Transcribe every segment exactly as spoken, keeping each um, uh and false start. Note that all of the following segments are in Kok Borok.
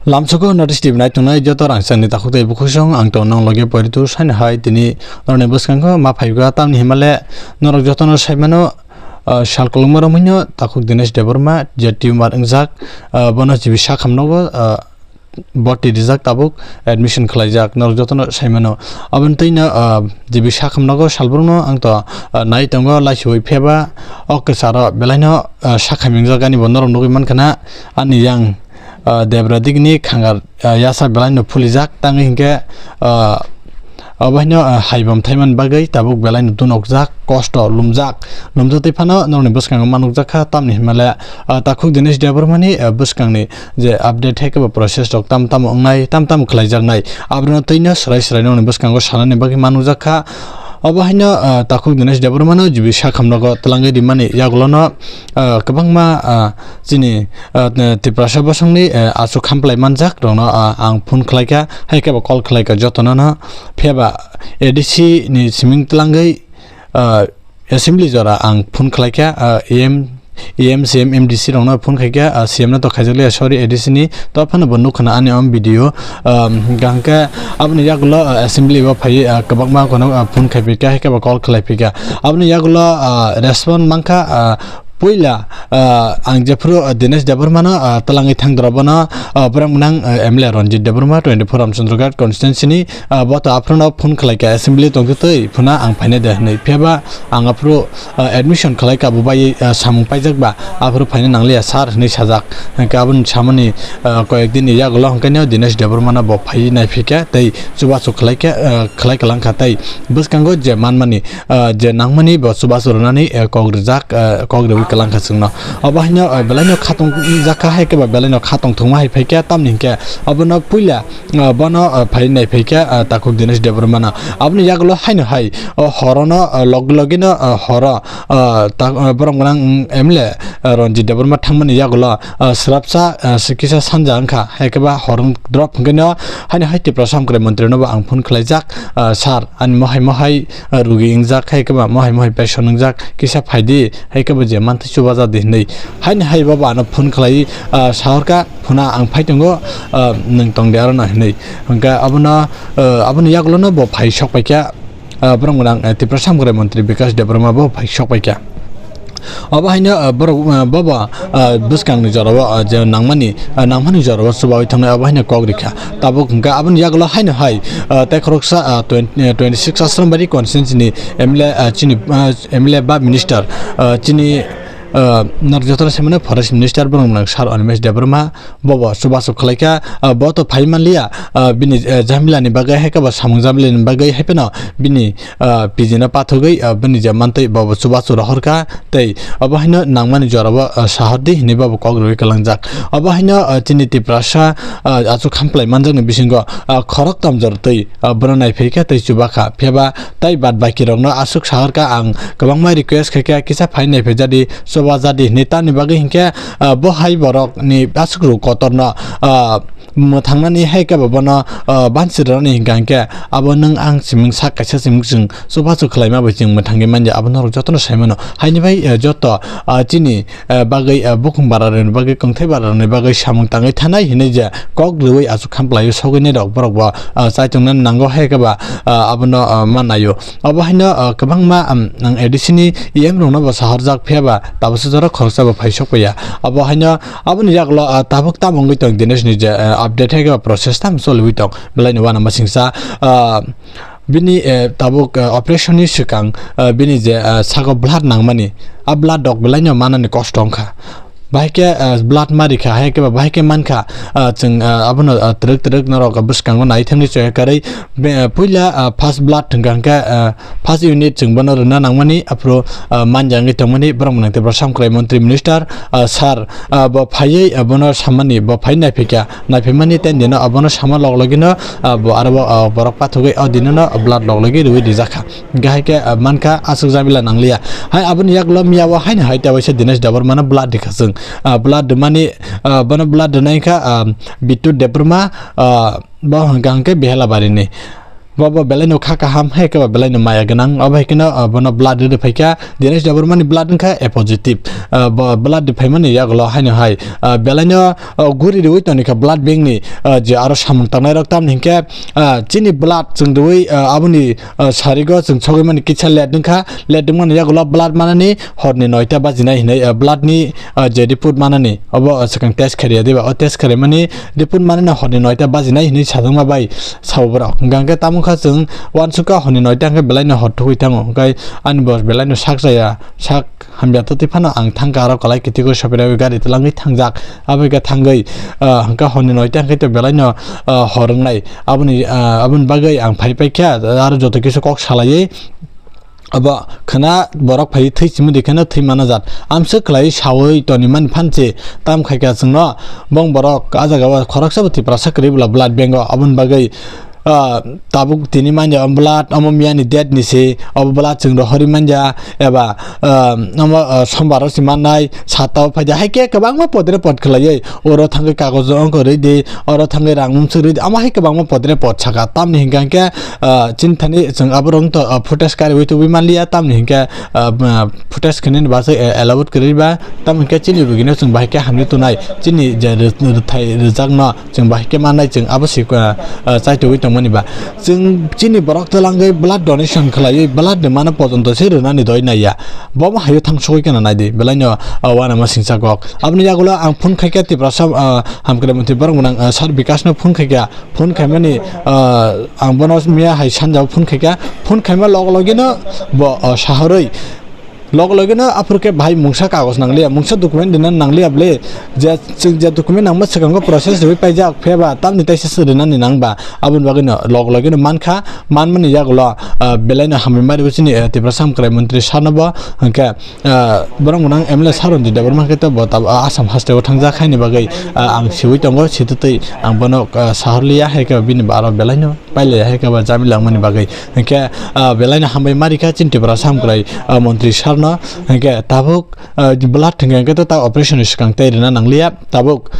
Lamsoko notice tibnai tongnai joto rangchakni takhuk tei bukhuk song ang tong nang loge poiritu saino hai tini norokni bwskango ma phaiga tamni himale norok jotono saimano, ah, sal kolokma romwino takhuk Dinesh Debbarma je tumor wngjak, ah, bono jibi sakhamnogo, ah, boti rijak tabuk admission khlaijak norok jotono saimano aboni twino, ah, jibi sakhamnogo salbrumno ang to, ah, nai tongo laisiwi pheba o kwcharo belaino, ah, sakhamjak ani bo norok nugwi mankha na ani yang ah, Debra digni khangar, ah, yasa belaino phulijak tangwi hinkhe, ah, obo haino, ah, haibom thaimani bagwi tabuk belaino dunokjak, kosto lumjak, lumjak tei phano norokni bwskango manukjak kha tamni himale, ah, takhuk Dinesh Debbarmani, ah, bwskangni je update hai kebo process rok tam tamo wngnai tam tamo khlaijaknai aborokno twino swrai swrai norokni bwskango sanani bagwi manukjak kha. Obo haino, ah, takhuk Dinesh Debbarmano jibi sakhamnogo twlangwi rimani yagulono, ah, kwbangma, ah, chini, ah, Tiprasa bosongni, ah, aswk khamplai manjak rokno, ah, ang phone khlaikha, hai khe bo call khlaikha jotono no. Phiya ba A D C ni siming twlangwi, ah, assembly jora ang phone khlaikha, ah, A M, A M, C M, M D C rokno phone khaikha, ah, C M no to khaijakliya, sorry, A D C ni to phano bo nukha na ani om video, um, hingkha hingkhe aboni yagulo, ah, assembly o phaiwi, ah, kwbangma kono, ah, phone khaiphikha, hai khe bo call khlaiphikha. Aboni yagulo, ah, respond mankha, ah, puila, ah, ang jephuru, ah, Dinesh Debbarmano, ah, twlangwi thangdoro bono, ah, borok nang, ah, M L A Ranjit Debbarma, twenty-four Ramchandra Ghat constituency ni, ah, bo to aphuru no phone khlaikha assembly tongtwtwi phuna ang phainai de hwnwi. Phiya ba ang aphuru, ah, admission khlaikha bo bai, ah, samung paijak ba aphuru phaina nangliya sir hwnwi sajak. Hwnkhe aboni samani, ah, koyek din ni yagulo hwnkhe no Dinesh Debbarmano bo phaiwi naiphikha tei chubachu khlaikha, ah, khlai kwlangkha tei bwskango je manmani, ah, je nangmani bo chubachu rwnani, eh, kok rijak, eh, kok riwi kwlangkha chwngno. Obo haino, eh, belaino khatong jakha hai khe ba belaino khatong thwngma hai phaikha tamni hinkhe obono puila, ah, bono, ah, phai nai phaikha, ah, takhuk Dinesh Debbarmano. Aboni yagulo haino hai o horono, ah, log logino, ah, horo, ah, ta-, ah, borok gwnang, mm, M L A, ah, Ranjit Debbarma thangmani yagulo, ah, swrapsa, ah, kisa sanja wngkha hai khe ba hor drop hwnkhe no haino hai Tiprasa hamkrai montri no bo ang phone khlaijak, ah, sir ani mohai mohai, ah, rugi wngjak, hai khe ba mohai mohai patient wngjak, kisa phaidi, hai khe bo je mantwi chubajadi hinwi. Haini hai bo ano phone khlai, ah, sahorkha, phuna ang phai tongo, ah, nwng tongdi aro no hinwi. Hwnkhe abono, ah, aboni yagulono bo phai sok paikha, ah, borok gwnang, ah, Tiprasa hamkrai montri Bikash Debbarma bo phai sok paikha. Obo haino, ah, borok, ah, bobo, ah, bwskangni jorao, ah, je nangmani, ah, nangmani jorao chubawi thangnai obo haino kok rikha. Tabuk hwnkha aboni yagulo haino hai, ah, tei khoroksa, ah, twenty, eh, twenty six Asrambari constituency ni M L A, ah, chini, ah, M L A ba minister, ah, chini, ah, norok jotono saimano forest minister borok gwnang sir Animesh Debbarma, bobo chubachu khlaikha, ah, bo to phai manliya, ah, bini, eh, jamilani bagwi hai khe bo samung jamilani bagwi hai phano bini, ah, P G no pathogwi, ah, bini je mantwi bobo chubachu rohorkha tei obo haino nangmani jorabo, ah, sahordi hinwi bobo kok rwwi kwlangjak. Obo haino, ah, chini Tiprasa, ah, achuk hamplai manjakni bisingo, ah, khoroktham jor twi, ah, bono naiphaikha tei chubakha. Phiya ba tai bad baki rokno aswk sahorkha ang kwbangma request khaikha kisa phai naiphai jadi chuba jadi hinwi tamni bagwi hinkhe, ah, bo hai borokni aswk rw kotorno, ah, mwthangnani hai khe bo bono, ah, bansi rwnani hinkha hinkhe abo nwng ang siming sak kaisa siming chwng chubachu khlaima bai chwng mwthangwi manya abo norok jotono saimano. Haini bai, ah, joto, ah, chini, ah, bagwi, ah, bukhung bara rwni bagwi kwngthai bara rwni bagwi samung tangwi thanai hinwi je kok rwui achuk khamplaio sogwini rok borok bo, ah, chaitongnani nango hai khe ba, ah, abono, ah, manaio. Obo haino, ah, kwbangma, um, ang A D C ni E M rokno bo sahorjak phiya ba tabuksa jora khoroksa bo phai sokpaiya. Obo haino aboni yagulo, ah, tabuk tamo wngwi tong Dinesh ni je, ah, update hai khe ba process tamo choliwi tong belai ni uanama singsa, ah, bini, eh, tabuk, ah, operation ni swkang, ah, bini je, ah, sago blood nangmani a blood rok belai no manani kosto wngkha. Bahai khe, ah, blood ma rikha, hai khe ba bahai khe mankha, ah, chwng, ah, abono, ah, twrwk twrwk norok bwskango naithemni chaya karwi, be, ah, puila, ah, first blood hwnkha hwnkhe, ah, first unit chwng bono rwna nangmani, aphuru, ah, manja wngwi tongmani borok mwnang Tiprasa hamkrai montri minister, ah, sir, ah, bo phaiwi, ah, bono sammani, bo phai naiphaikha, naiphaimani tei dino abono sama log logino, ah, bo aro, ah, borok pathogwi o dinono blood log logi rwui rijakha. Hingke hai khe, ah, mankha aswk jamila nangliya. Hai aboni yagulo miya o haino hai tewaisa Dinesh Debbarmano blood rikha chwng. Ah, blood rwmani, ah, bono blood rwnai kha, ah, Bittu Debbarma, ah, bo hwnkha hwnkhe Behelabari ni. Bo, bo belai no kha kaham, hai khe bo belai no maya gwnang. Obo hai kheno, ah, bono blood rwrwi phai kha. Dinesh Debbarma ni blood wngkha A positive. Ah, bo blood rwphaimani yagulo haino hai, ah, belai no, ah, guri rwui toni kha blood bank ni, ah, je aro samung tangnai rok, tamni hinkhe, ah, chini blood chwng rwui, ah, aboni, ah, sarigo chwng sogwi mani kisa late wngkha. Late wngmani yagulo blood manani horni noita bajinai hinui, ah, blood ni, ah, je report manani obo, ah, swkang test khairiya diba. O test khairimani report manani horni noita bajinai hinui sajakma bai sao borok. Hwnkha hwnkhe tamo wngkha chwng uansukha horni noita hwnkhe belai no hor thugui thango. Hwnkhe ani boss belai no sak chaya, sak hamya twtwi phano ang thangkha aro kwlai kitigwi sopirogwi gari twlangwi thangjak. Abo hwnkhe thangwi, ah, hwnkhe horni noita hwnkhe to belai no, ah, hor wngnai. Aboni, ah, aboni bagwi ang phai paikha aro joto kisa kok salaiwi. Abo khwna borok phai thwi simi di kheno thwi mana jat. Amswk khlai sawi toni mani phansi tam khaikha chwngno. Bong borok ah jaga o khoroksa bo Tiprasa kwrwi bwla blood bank o. Aboni bagwi, ah, tabuk tini manya o blood omo miya ni date ni se obo blood chwng rohorwi manya eba, ah, omo, ah, sombar o se mannai satta o phaidi hai khe kwbangma podre pod khlaiwi oro thangwi kagoj ongkho rwi di, oro thangwi rang mumsuk rwi di, omo hai kwbangma podre pod saka. Tamni hinkha hinkhe, ah, chini thani chwng aborok to, ah, footage kariwi tubui manliya, tamni hinkhe, ah, ah, footage khwnani bagwi, eh, allowed kwrwi ba, tamni hinkhe chini rugino chwng bahai khe hamri tonai, chini je rw-, rwthai rwjakno chwng bahai khe mannai, chwng abo se, ah, ah, chaitugwi tongmani ba. Chwng chini borok twlangwi blood donation khlaiwi blood ni mano pojonto se rwnani doi naiya. Bomo haio thang sogwi kheno naidi, belaino, ah, uanama singcha kok. Aboni yagulo ang phone khaikha Tiprasa, ah, hamkrai mantri borok gwnang, ah, Sir Bikash no phone khaikha. Phone khaimani, ah, ang bono miya hai sanja o phone khaikha. Phone khaima log logino bo, ah, saharwi log logino aphuru khe bahai mungsa kagoj nangliya, mungsa document rwna nangliya bwle, je chwng je document nangma swkango process rwui paijak, phiyaba tamni taisa se rwnani nangba, aboni bagwino log logino mankha, manmani yagulo, ah, belaino hambai mari bo chini, eh, Tiprasa hamkrai mantri sir no bo, hwnkhe, ah, borok gwnang M L A Sir Ranjit Debbarma khe to bo tab-, ah, Assam haste o thangjak haini bagwi, ah, ang siui tongo, sitwtwi ang bono, ah, sahorliya, hai khe bini aro belaino pailaiya, hai khe bo jamilangmani bagwi. Hinkhe, ah, belaino hambai mari kha chini Tiprasa hamkrai, ah, montri sir no. Hinkhe tabuk, ah, blood hinkhe, hinkhe to ta operation ni swkang tei rwna nangliya. Tabuk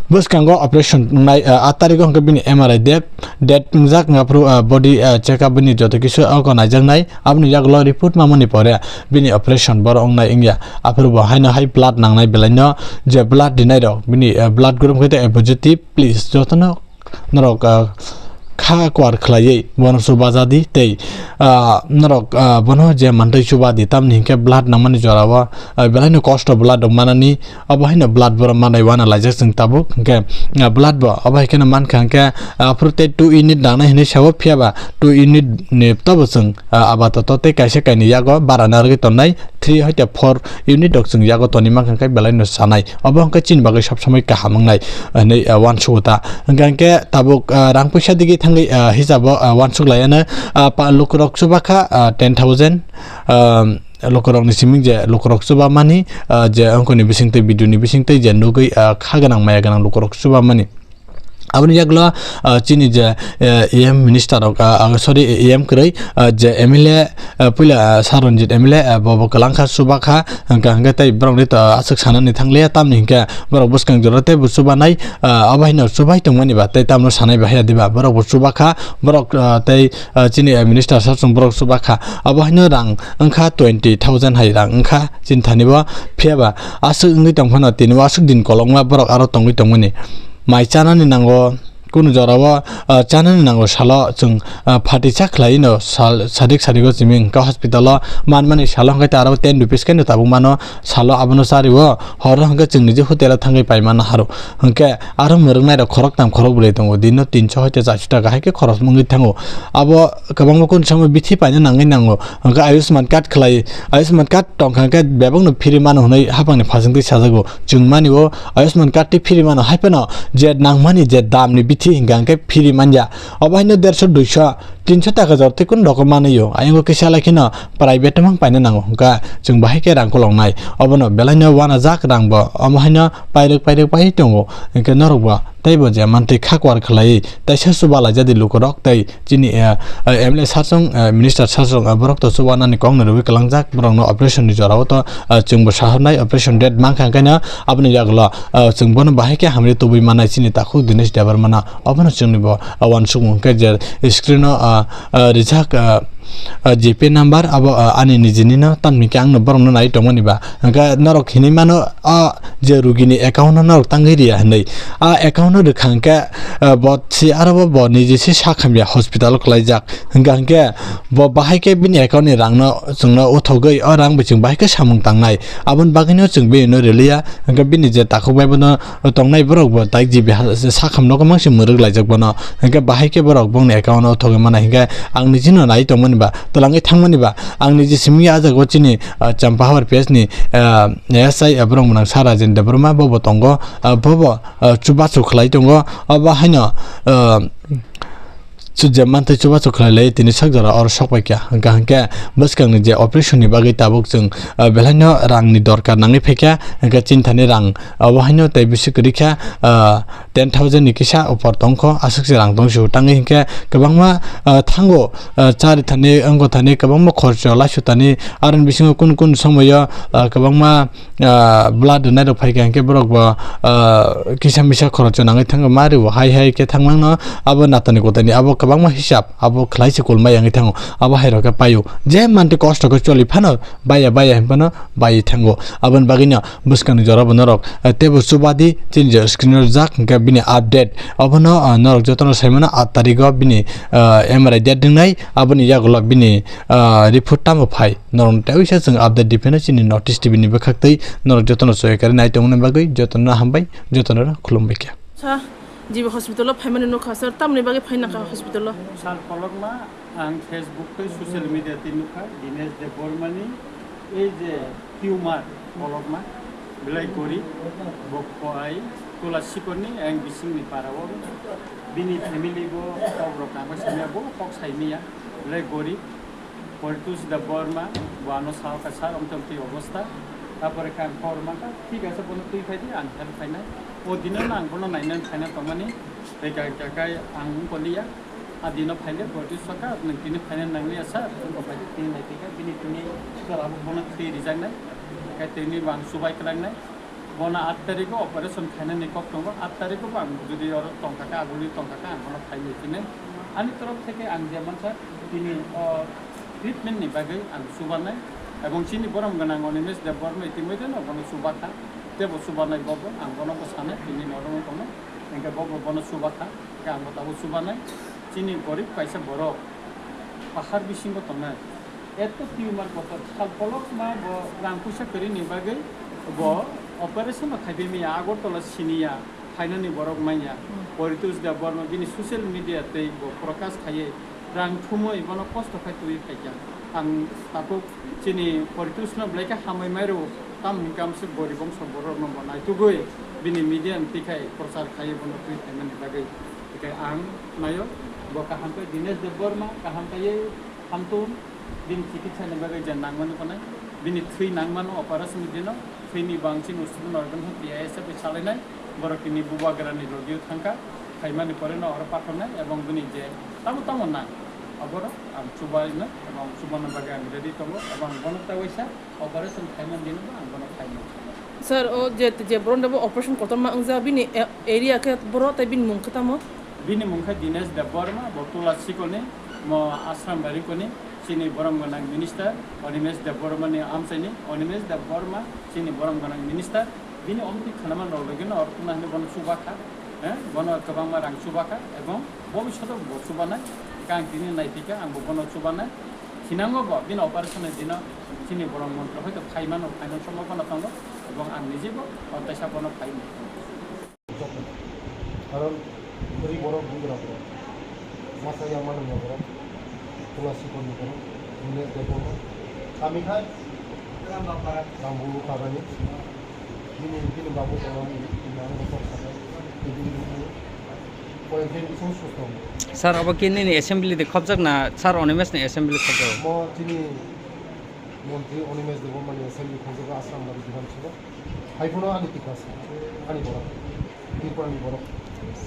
bwskango operation wngnai, ah, aat tarikh o hinkhe bini M R I date, date wngjak wngya phuru, ah, body, ah, check up bini joto kisu oko naijaknai. Aboni yagulo report mamani pore bini operation boro wngnai wngya. Aphuru bo haino hai blood nangnai belaino je blood rinai rok bini, ah, blood group hinkhe to A positive, please jotono norok, ah, kha kwar khlaiwi bono chubajadi tei, ah, norok, ah, bono je mantwi chubadi tamni hinkhe blood nangmani jorao, ah, belaino kosto blood rok manani. Obo haino blood borok manai uana laijak chwng tabuk. Hinkhe, ah, blood bo obo hai kheno mankha hinkhe, ah, aphuru tei two unit nangnai hinwi sao, phiyaba two unit ni tobo chwng, ah, apatoto tei kaisa kainwi yago bara narwgwi tonnai three hoite four unit rok chwng yago toni mankha hinkhe belaino chanai. Obo hinkhe chini bagwi sob somoi kaham wngnai, ah, hinwi, ah, uansugo ta. Hinkhe, hinkhe tabuk, ah, rang puisa digi thangwi, ah, hisabo, ah, uansuk laiano, ah, pa-, lukurok chubakha, ah, ten thousand, ah, lukurokni siming je lukurok chubamani, ah, je ongkoni bisingtwi, video ni bisingtwi je nugwi, ah, kha gwnang maya gwnang lukurok chubamani. Aboni yagulo, ah, chini je, eh, E M minister rok, ah, ah, sorry, E M kwrwi, ah, je M L A, ah, puila, ah, Sir Ranjit M L A, ah, bo, bo kwlangkha, chubakha, hwnkha hwnkhe tei borokni to aswk sanani thangliya, tamni hinkhe borok bwskang jora tei bo chubanai, ah, abo haino chubai tongmani ba tei tamno sanai bahai ya diba, borok bo chubakha, borok, ah, tei, ah, chini, ah, minister sir chwng borok chubakha, abo haino rang wngkha twenty thousand hai rang wngkha chini thani bo, phiyaba aswk wngwi tongphano tini o aswk din kolokma borok aro tongwi tongmani. Mai chanani nango, kunu jorao, ah, chanani nango salo chwng, ah, phatisa khlaino sal, sadik sadigo simi hwnkha hospital o manmani salo hwnkhe ta aro ten rupees khe no tabuk mano salo abono chario, horo hwnkhe chwng niji hotel o thangwi paimano haro. Hwnkhe aro mwrwknai rok khoroktham khorokbrwi tongo, dino tinso hoite charso taka hai khe khoros wngwi thango. Abo kwbangma kunu samung bithi paina nangwi nango, hwnkhe Ayushman card khlai, Ayushman card tongkha hwnkhe bebakno free mano hwnwi haphangni phasingtwi sajago. Chwng mani o Ayushman card tei free mano, hai phano je nangmani je damni bithi hinkha hwnkhe free manya. Obo haino derso, duiso, tinso taka jor tei kunu rokom manwi o. Ayang o kisa lai kheno private o mang paina nango hwnkha chwng bahai khe rang koloknai. Obono belaino uanajak rang bo. Omo haino pairwk pairwk pai tongo. Hinkhe norok bo tei bo je mantwi kha kwar khlaiwi taisa chuba laijadi lukurok tei chini, eh, eh, M L A sir chwng, eh, minister sir chwng, eh, borok to chubanani kokno rwui kwlangjak, borokno operation ni jorao to, eh, chwngbo sahornai operation date mankha, hwnkhe no aboni yagulo, eh, chwng bono bahai khe hamri tubui mannai chini takhuk Dinesh Debbarma no. Obono chwngni bo, eh, uansukmung khe je screen o, eh, ah, ah, rijak, ah, ah, G P number abo, ah, ani nijini no, tamni khe ang no borok no nai tongmani ba. Hingkhe norok hinui mano, ah, je rugi ni account no norok tangwi riya hinui. Ah, account no rwkha hingkhe, ah, bo si aro bo, bo niji si sak hamya hospital o kwlaijak. Hingkha hingkhe bo bahai khe bini account ni rang no chwng no uthogwi, o rang bai chwng bahai khe samung tangnai. Aboni bagwi no chwng bini no rwliya. Hingkhe bini je takhuk bai bono tongnai borok bo tai G B ha-, sakhamno kwbang se mwrwk laijak bono. Hingkhe bahai khe borok bongni account o thogwi mano hingkhe ang nijino nai tongmani ba, twlangwi thangmani ba. Ang niji simi ah jaga o chini, ah, Champahawar P S ni, ah, S I, ah, borok mwnang Sir Rajen Debbarma bo bo tongo, ah, bo bo, ah, chubachu khlai tongo. Abo haino, ah, Chu je mantwi chubachu khlai lai tini sak jora oro sok pai kha. Hingkha hingkhe bwskangni je operation ni bagwi tabuk chwng, ah, belai no rang ni dorkar nangwi phaikha. Hingkhe chini thani rang, ah, abo haino tei bisi kwrwi kha, ah, ten thousand ni kisa upor tongkho, aswk se rang tong sio. Tangwi hingkhe kwbangma, ah, thango, ah, chari thani, wngkha thani kwbangma khorcho laisu thani, aroni bisingo kun kun somoyo, ah, kwbangma ah, blood rwnai rok phaikha hingkhe borok bo, ah, kisa misa khoroksa nangwi thango ma rio hai hai khe thangmano abo natani kotani abo kwbangma hisab abo khlai se kolmai wngwi thango abo hai rok khe paio je manti kosto khe choli phano baya baya hinphano bai thango aboni bagwino bwskangni jora bo norok, ah, teibo chubadi chini je screen o rijak hingkhe bini update obono, ah, norok jotono saimano aat tarikgo bini, ah, M R I date wngnai aboni yagulo bini, ah, report tamo phai. Norokno tei uisa chwng update dipheno chini North East T V ni bwkhaktwi norok jotono soyakari nai tongmani bagwi jotono hambai, jotono khulumbai kha. Sa, G B hospital o phaimani nukha sir, tamni bagwi phaina kha hospital o? Sir, kolokma ang Facebook tei social media twi nukha, Dinesh Debbarma ni ei je tumor kolokma, belai gori, bo koi Tula Sikorni ang bisingni para o, bini family bo kok rok nangma simi bo kok saimiya, belai gori. Poritos Debbarma, bo ano sao kha, "Sir, omtwi omtwi obostha." Tapore khe ang khobor mankha, "Thik ache, bono twi phai di, ang help khainai." O dino no ang bono nainani phaina tongmani, tei kha, kha, kha ang wngkoliya. A dino phaile Poritos sakha, "Nwng tini phaina nangliya, sir, wngkha phai di, tini naiphai kha, bini tini chwla bo bono twi rijaknai, khe tini bo ang chubai kwlangnai." Bono aat tarikgo operation khainani kok tongo, aat tarikgo bo ang jodi oro tongkha khe, aguli tongkha khe, ang bono khainai hinwi ani torof theke ang je mansa tini o treatment ni bagwi ang chubanai, ebong chini borom gwnang Animesh Debbarma itimodhye no bono chubakha, teibo chubanai bobo, ang bono bo sanai, tini norok wng tongno, hingkhe bobo bono chubakha, hingkhe ang bo tabuk chubanai, chini gorib kaisa borok, pahar bisingo tongnai. Eto tumor kotor sal kolokma bo rang puisa kwrwini bagwi bo operation no khaibai manya Agartala siniya phainani borok manya. Hmm. Poritos Debbarma bini social media tei bo prakash khaiwi rang thumwi bono kosto khai twiwi phaikha. Ang takhuk chini Poritos no belai khe hamwi mairw tamo hinkhe amswk gorib bongso borok no bo naitugwi bini media ni twikhai prochar khaiwi bono twi phaimani bagwi. Hingkhe ang naio bo kaham khe Dinesh Debbarma kaham khaiwi Hamtun, bini chikitsa ni bagwi je nangmani konai, bini thwi nangmano operation ni dino, thwini bangchini usukno organ hwn T I S F bai salainai, borok tini bubagrani logio thangkha, phaimani pore no oro pathornai, ebong bini je tamo tamo nang, aborok ang chubaino, ebong chubana bagwi ang ready tongo, ebong bono tei waisa operation khaimani dino bo ang bono khainai. Sir, o je, je borok ni operation kotorma wngjak, bini, e, area khe borok tei bini mung khe tamo? Bini mung khe Dinesh Debbarma, bo Tula Sikolni, mo Asram Barikoni, chini borom gwnang minister, Animesh Debbarmani amchaini, Animesh Debbarma, chini borom gwnang minister, bini omtwi khwnamani rok logino oro tongna hwnwi bono chubakha, eh, bono kwbangma rang chubakha, ebong bobishoto bo chubanai, ang tini naipikha, ang bo bono chubanai, thinango bo bini operation ni dino chini borom montri hoito phaimano, phaimano sombhabona tongo, ebong ang nijebo o teisa bono phaimano. Karon bwrwi borok bugra borok. Masa ya mano ya borok. Tula Sikorni borok. Bini tei borok. Kami khai. Rambu Pagani. Bini, bini babu tongani. Bini ang bokol sakai. Bini bini. Poyang khe bising susto. Sir, abo khe nini assembly de khopjak na sir Animesh ni assembly khopjak? Mo chini montri Animesh Debbarma ni assembly khopjak Asrambari Bidhan Sabha. Haiphano ani Tiprasa, ani borok, Tripura ni borok.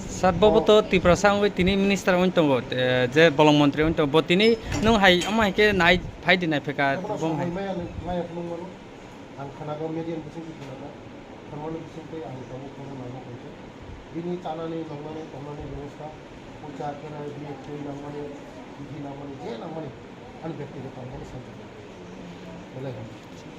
Sir, bobo to Tiprasa wngwi tini minister wng tongo, eh, je bolong montri wng tongo. Bo tini nwng hai, omo hai khe nai phai di nai pheka, Obono bo hai. Samai maya, maya phunuk mano. Ang khanago media ni bising twi khanago. Khanago bising twi ang tabuk khana nangma koi khe. Bini chanani, nangmani, tongnani bebosta, puja khe nai, bini twi nangmani, bidi nangmani, je nangmani, ani bektigoto ang bono sanjak. Belai hambai.